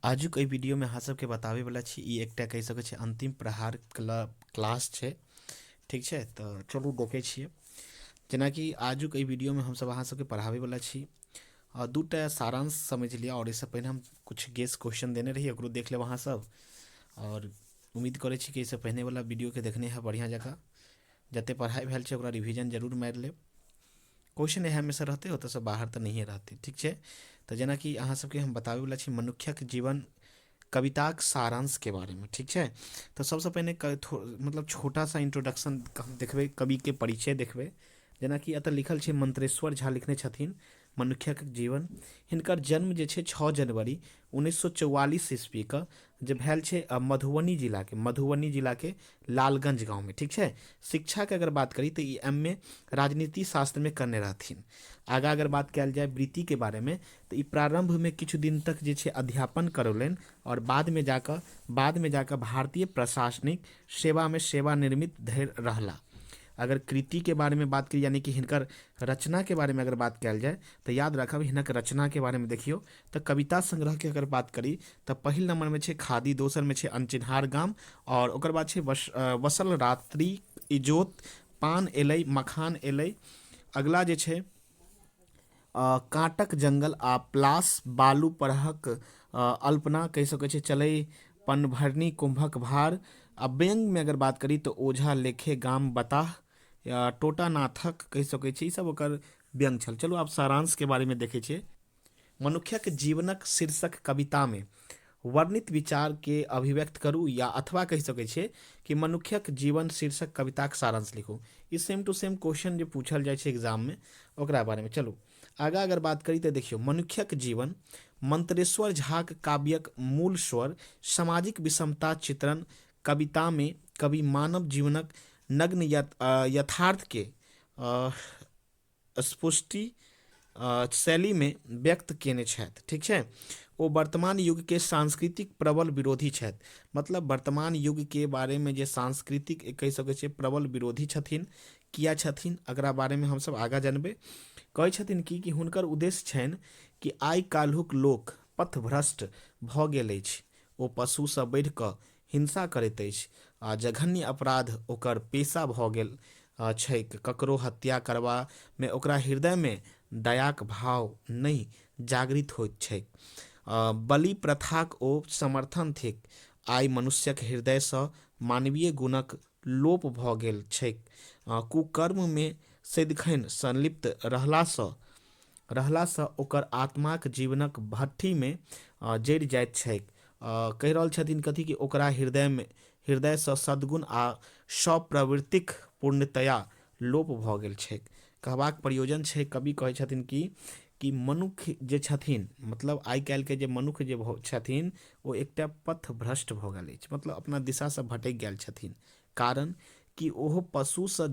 आजुक एहि वीडियोमे अहाँ सबके बताबैवला छी, ई एकटा कहि सकै छी अन्तिम प्रहार क्लास छै। ठीक छै, तऽ चलू देखै छियै। जेनाकि आजुक एहि वीडियोमे हमसब अहाँ सबके पढ़ाबैवला छी दूटा सारांश समझि लिअ, आओर एहिसँ पहिने हम किछु गेस क्वेश्चन देने रही, ओकरो देख लेब अहाँ सब। आओर उम्मीद करै छी कि एहिसँ पहिनेवला वीडियोके देखने हैब बढ़िआँ जकाँ। जते पढ़ाइ भेल छै ओकरा रिविजन जरूर मारि लेब। क्वेश्चन इएहमे सँ रहतै, ओतऽसँ बाहर तऽ नहिए रहतै। ठीक छै, तऽ जेनाकि अहाँ सबके हम बताबैवला छी मनुष्यक जीवन कविताक सारांशके बारेमे। ठीक छै, तऽ सबसँ पहिने मतलब छोटा सा इंट्रोडक्शन हम देखबै, कविके परिचय देखबै। जेनाकि एतऽ लिखल छै मंत्रेश्वर झा लिखने छथिन मनुष्यक जीवन। हिनकर जन्म जे छै 6 जनवरी 1944 ईस्वीके जे भेल छै मधुबनी जिलाके, मधुबनी जिलाके लालगंज गाँवमे। ठीक छै, शिक्षाके अगर बात करी तऽ ई एम ए राजनीति शास्त्रमे करने रहथिन। आगाँ अगर बात कयल जाय वृत्तिके बारेमे तऽ ई प्रारम्भमे किछु दिन तक जे छै अध्यापन करौलनि आओर बादमे जाकऽ भारतीय प्रशासनिक सेवामे सेवानिवृत्त धरि रहला। अगर कृतिके बारेमे बात करी, यानी कि हिनकर रचनाके बारेमे अगर बात कयल जाय तऽ याद राखब हिनक रचनाके बारेमे देखियौ तऽ कविता संग्रहके अगर बात करी तऽ पहिल नंबरमे छै खादी, दोसरमे छै अनचिन्हार गाम, आओर ओकर बाद छै वसल रात्रि इजोत, पान एलै मखान एलै, अगला जे छै काँटक जंगल आ प्लास, बालू परहक अल्पना कहि सकै छै, चलै पनभरनी कुम्भक भार। आ व्यंग्यमे अगर बात करी तऽ ओझा लेखे गाम बताह, टोटानाथक कहि सकै छी, ई सब ओकर व्यंग्य छल। चलू आब सारांशके बारेमे देखै छियै। मनुष्यक जीवनक शीर्षक कवितामे वर्णित विचारके अभिव्यक्त करू, या अथवा कहि सकै छियै कि मनुष्यक जीवन शीर्षक कविताक सारांश लिखू। ई सेम टू सेम क्वेश्चन जे पूछल जाइ छै एग्जाममे ओकरा बारेमे। चलू आगाँ अगर बात करी तऽ देखियौ, मनुष्यक जीवन मंत्रेश्वर झाक काव्यक मूल स्वर सामाजिक विषमता चित्रण कवितामे कवि मानव जीवनक नग्न यथार्थके स्पुष्टि शैलीमे व्यक्त कयने छथि। ठीक छै, ओ वर्तमान युगके सांस्कृतिक प्रबल विरोधी छथि। मतलब वर्तमान युगके बारेमे जे सांस्कृतिक कहि सकै छियै प्रबल विरोधी छथिन। किया छथिन एकरा बारेमे हमसब आगाँ जानबै। कहै छथिन कि हुनकर उद्देश्य छनि कि आइ काल्हुक लोक पथभ्रष्ट भऽ गेल अछि, ओ पशुसँ बढ़िकऽ हिंसा करैत अछि आ जघन्य अपराध ओकर पेशा भऽ गेल छैक। ककरो हत्या करबामे ओकरा हृदयमे दयाक भाव नहि जागृत होइत छैक। बलि प्रथाक ओ समर्थन थिक। आइ मनुष्यक हृदयसँ मानवीय गुणक लोप भऽ गेल छैक। कुकर्ममे सदिखन संलिप्त रहलासँ ओकर आत्माक जीवनक भट्ठीमे जरि जाइत छैक। कहि रहल छथिन कथी कि ओकरा हृदयसँ सद्गुण आ सप्रवृत्तिक पूर्णतया लोप भऽ गेल छैक। कहबाक प्रयोजन छै, कवि कहै छथिन कि मनुख जे छथिन, मतलब आइ काल्हिके जे मनुख जे छथिन ओ एकटा पथ भ्रष्ट भऽ गेल अछि, मतलब अपना दिशासँ भटकि गेल छथिन। कारण कि ओहो पशुसँ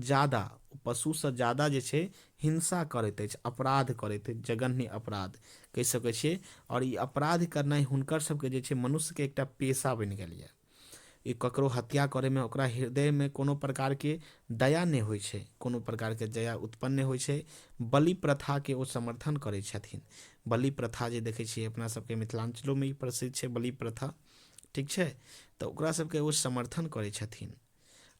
ज्यादा जे छै हिंसा करैत अछि, अपराध करैत अछि, जघन्य अपराध कहि सकै छियै। आओर ई अपराध करनाइ हुनकर सबके जे छै मनुष्यके एकटा पेशा बनि गेल यऽ। ई ककरो हत्या करैमे ओकरा हृदयमे कोनो प्रकारके दया नहि होइ छै, कोनो प्रकारके दया उत्पन्न नहि होइ छै। बलि प्रथाके ओ समर्थन करै छथिन। बलि प्रथा जे देखै छियै अपना सबके मिथिलाञ्चलोमे ई प्रसिद्ध छै बलि प्रथा। ठीक छै, तऽ ओकरा सबके ओ समर्थन करै छथिन।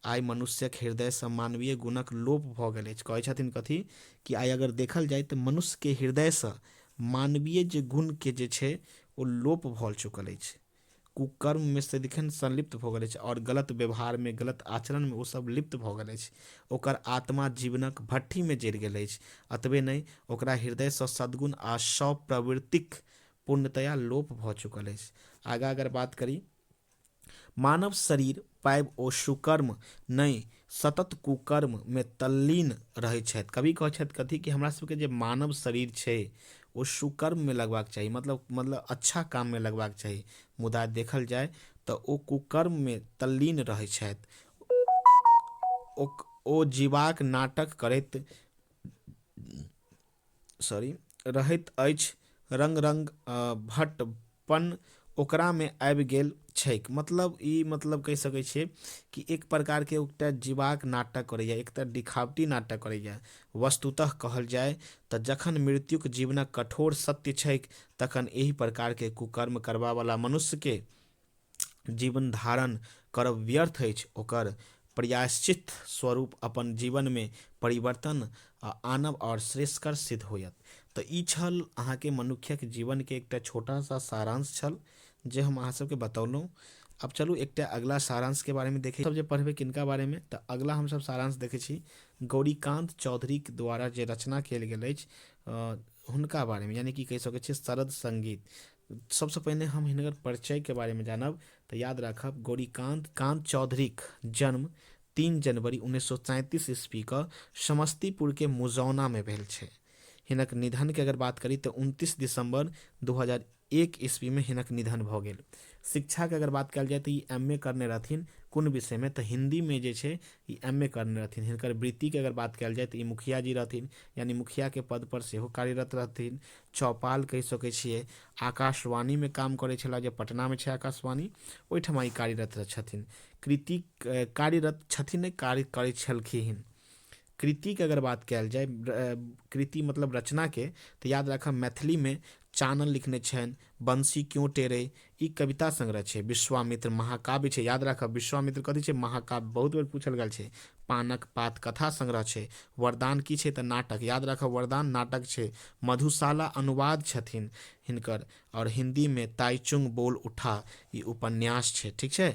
आइ मनुष्यक हृदयसँ मानवीय गुणक लोप भऽ गेल अछि। कहै छथिन कथी कि आइ अगर देखल जाय तऽ मनुष्यके हृदयसँ मानवीय जे गुणके जे छै ओ लोप भऽ चुकल अछि। कुकर्ममे सदिखन संलिप्त भऽ गेल अछि आओर गलत व्यवहारमे गलत आचरणमे ओ सब लिप्त भऽ गेल अछि। ओकर आत्मा जीवनक भट्ठीमे जरि गेल अछि। एतबे नहि, ओकरा हृदयसँ सद्गुण आ सप्रवृत्तिक पूर्णतया लोप भऽ चुकल अछि। आगाँ अगर बात करी, मानव शरीर पाबि ओ सुकर्म नहि सतत कुकर्ममे तल्लीन रहै छथि। कवि कहै छथि कथी कि हमरा सबके जे मानव शरीर छै ओ सुकर्ममे लगबाक चाही, मतलब अच्छा काममे लगबाक चाही, मुदा देखल जाय तऽ ओ कुकर्ममे तल्लीन रहै छथि। ओ जीबाक नाटक करैत रहैत अछि। रंग रंग भटपन ओकरामे आबि गेल छैक। मतलब ई मतलब कहि सकै छियै कि एक प्रकारके एकटा जीबाक नाटक करैए, एकटा दिखावटी नाटक करैए। वस्तुतः कहल जाय तऽ जखन मृत्युक जीवनक कठोर सत्य छैक तखन एहि प्रकारके कुकर्म करबावला मनुष्यके जीवन धारण करब व्यर्थ अछि। ओकर प्रायश्चित स्वरूप अपन जीवनमे परिवर्तन आनब आओर श्रेयस्कर सिद्ध होयत। तऽ ई छल अहाँके मनुष्यक जीवनके एकटा छोटा सा सारांश छल जे हम अहाँ सबके बतौलहुँ। आब चलू एकटा अगला सारांशके बारेमे देखै सब जे पढ़बै किनका बारेमे, तऽ अगला हमसब सारांश देखै छी गौरीकान्त चौधरीके द्वारा जे रचना कयल गेल अछि हुनका बारेमे, यानि कि कहि सकै छियै शरद संगीत। सबसँ पहिने हम हिनकर परिचयके बारेमे जानब तऽ याद राखब गौरीकान्त कान्त चौधरीक जन्म 3 जनवरी 1937 ईस्वीके समस्तीपुरके मुजौनामे भेल छै। हिनक निधनके अगर बात करी तऽ 29 दिसम्बर 2001 ईस्वीमे हिनक निधन भऽ गेल। शिक्षाके अगर बात कयल जाय तऽ ई एम ए करने रहथिन कोन विषयमे, तऽ हिन्दीमे जे छै ई एम ए करने रहथिन। हिनकर वृत्तिके अगर बात कयल जाय तऽ ई मुखिया जी रहथिन, यानि मुखियाके पदपर सेहो कार्यरत रहथिन। चौपाल कहि सकै छियै, आकाशवाणीमे काम करै छलाह, जे पटनामे छै आकाशवाणी, ओहिठमा ई कार्यरत छथिन। कृति कार्यरत छथिन नहि, कार्य करै छलखिन। कृतिके अगर बात कयल जाय, कृति मतलब रचनाके, तऽ याद राखब मैथिलीमे चानन लिखने छनि, बंसी क्यों टेरे ई कविता संग्रह छै, विश्वामित्र महाकाव्य छै, याद राखब विश्वामित्र कथी छै, महाकाव्य, बहुत बेर पूछल गेल छै। पानक पात कथा संग्रह छै। वरदान की छै, तऽ नाटक, याद राखब वरदान नाटक छै। मधुशाला अनुवाद छथिन हिनकर, आओर हिन्दीमे ताइचुंग बोल उठा ई उपन्यास छै। ठीक छै,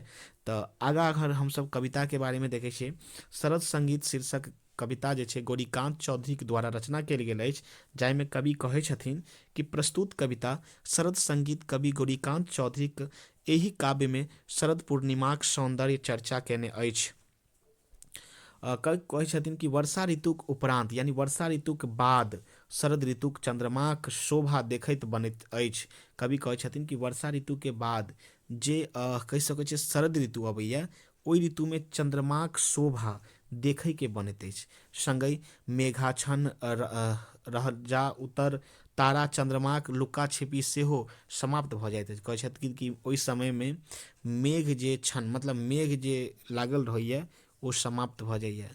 तऽ आगाँ अगर हमसब कविताके बारेमे देखै छियै, शरद संगीत शीर्षक कविता जे छै गौरीकान्त चौधरीके द्वारा रचना कयल गेल अछि, जाहिमे कवि कहै छथिन कि प्रस्तुत कविता शरद संगीत कवि गौरीकान्त चौधरीक एहि काव्यमे शरद पूर्णिमाक सौन्दर्य चर्चा कयने अछि। कहै छथिन कि वर्षा ऋतुक उपरान्त यानी वर्षा ऋतुक बाद शरद ऋतुक चंद्रमाक शोभा देखैत बनैत अछि। कवि कहै छथिन कि वर्षा ऋतुके बाद जे कहि सकै छियै शरद ऋतु अबैया, ओहि ऋतुमे चंद्रमाक शोभा देखैके बनैत अछि। संगहि मेघाच्छन्न रह जा उतर तारा चंद्रमाक लुक्का छिपी सेहो समाप्त भऽ जाइत अछि। कहै छथिन कि ओहि समयमे मेघ जे छन मतलब मेघ जे लागल रहैया ओ समाप्त भऽ जाइया।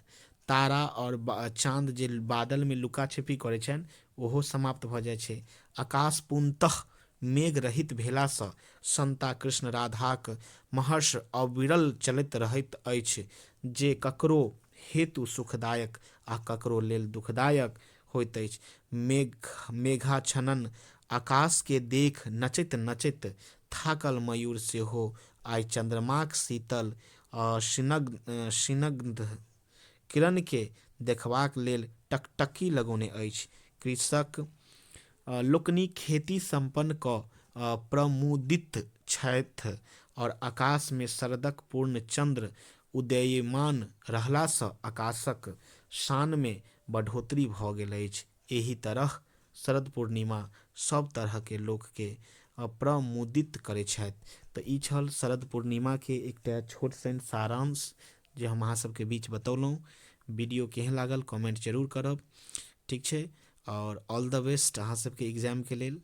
तारा आओर चाँद जे बादलमे लुका छिपी करै छनि ओहो समाप्त भऽ जाइ छै। आकाश पूर्णतः मेघ रहित भेलासँ संता कृष्ण राधाक महर्ष अविरल चलैत रहैत अछि, जे ककरो हेतु सुखदायक आ ककरो लेल दुखदायक होइत अछि। मेघ मेघाच्छन्न आकाशके देख नचैत नचैत थाकल मयूर सेहो आइ चन्द्रमाक शीतल स्निग्ध किरणके देखबाक लेल टकटकी लगौने अछि। कृषक लोकनि खेती सम्पन्न कऽ प्रमुदित छथि आओर आकाशमे शरदक पूर्ण चन्द्र उदयमान रहलासँ आकाशक शानमे बढ़ोतरी भऽ गेल अछि। एहि तरह शरद पूर्णिमा सब तरहके लोकके प्रमुदित करै छथि। तऽ ई छल शरद पूर्णिमाके एकटा छोट सन सारांश जे हम अहाँ सबके बीच बतौलहुँ। वीडियो केहन लागल कमेंट जरूर करब, ठीक छै। आओर ऑल द बेस्ट अहाँ सबके एग्जामके लेल।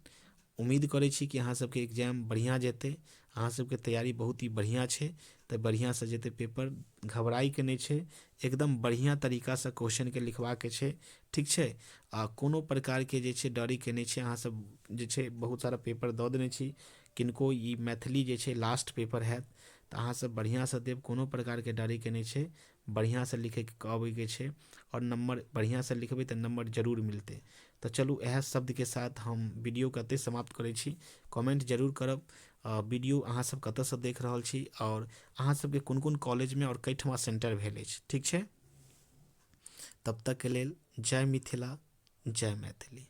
उम्मीद करै छी कि अहाँ सबके एग्जाम बढ़िआँ जेतै। अहाँ सबके तैयारी बहुत ही बढ़िआँ छै, तऽ बढ़िआँसँ जेतै पेपर, घबराइके नहि छै, एकदम बढ़िआँ तरीकासँ क्वेश्चनके लिखबाके छै, ठीक छै। आ कोनो प्रकारके जे छै डरैके नहि छै। अहाँ सब जे छै बहुत सारा पेपर दऽ देने छी, किनको ई मैथिली जे छै लास्ट पेपर हैत, तऽ अहाँ सब बढ़िआँसँ देब, कोनो प्रकारके डरैके नहि छै, बढ़िआँसँ लिखैके अबैके छै आओर नम्बर बढ़िआँसँ लिखबै तऽ नम्बर जरूर मिलतै। तऽ चलू इएह शब्दके साथ हम वीडियोके एतहि समाप्त करै छी। कमेंट जरूर करब, वीडियो अहाँ सब कतऽसँ देख रहल छी आओर अहाँ सबके कोन कोन कॉलेजमे आओर कइठमा सेंटर भेल अछि, ठीक छै। तब तकके लेल जय मिथिला, जय मैथिली।